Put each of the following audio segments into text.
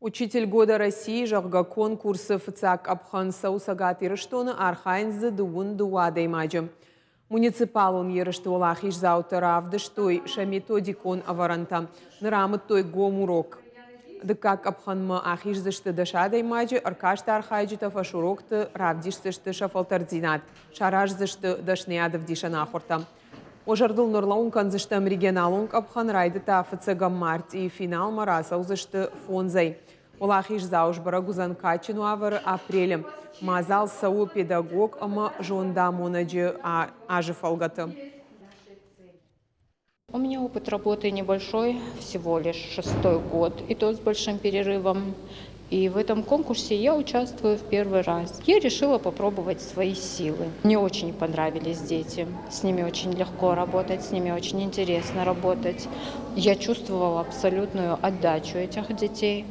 Учитель года России, зӕгъгӕ, конкурсы фыццаг къӕпхӕн цӕуы Цӕгат Ирыстоны, архайынц дзы 22 адӕймаджы. Муниципалон ерысты уӕлахиздзаутӕ равдыстой сӕ методикон ӕвӕрӕнтӕ, ныр амыдтой гом урок. Дыккаг къӕпхӕнмӕ ахиздзысты 10 адӕймаджы, ӕркасты архайджытӕ фӕсурокты равдисдзысты сӕ фӕлтӕрддзинад, сараздзысты дӕсныйад ӕвдисӕн ахуыртӕ. Уӕ зӕрдыл ныр кӕндзыстӕм регионалон къӕпхӕн райдыдта фыццӕгӕм мартъийы финалмӕ рацӕудзысты фондзӕй. Уӕлахиздзау сбӕрӕг уыдзӕн кадджын уавӕры апрелы. Мадзал цӕуы педагог ӕмӕ зондамонӕджы азы фӕлгӕты. У меня опыт работы небольшой, всего лишь шестой год, и то с большим перерывом. И в этом конкурсе я участвую в первый раз. Я решила попробовать свои силы. Мне очень понравились дети. С ними очень легко работать, с ними очень интересно работать. Я чувствовала абсолютную отдачу этих детей,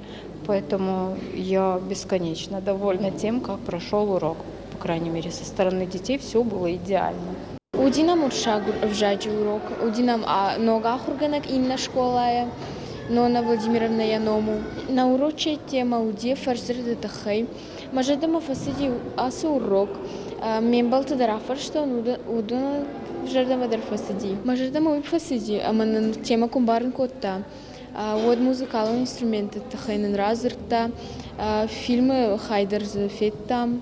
поэтому я бесконечно довольна тем, как прошел урок. По крайней мере, со стороны детей все было идеально. Уыди нӕм уырыссаг ӕвзаджы урок, уыди нӕм ног ахуыргӕнӕг иннӕ скъолайы, Нона Владимировна йӕ ном у. Нӕ урочы темӕ уыди фӕрсдзырды тыххӕй. Мӕ зӕрдӕмӕ фӕцыди ацы урок. Ме мбӕлтты дӕр афарстон, уыдоны зӕрдӕмӕ дӕр фӕцыди. Мӕ зӕрдӕмӕ уый фӕцыди, ӕмӕ нын темӕ куы ӕмбарын кодта, уӕд музыкалон инструментты тыххӕй нын радзырдта, фильмы хай дӕр дзы федтам.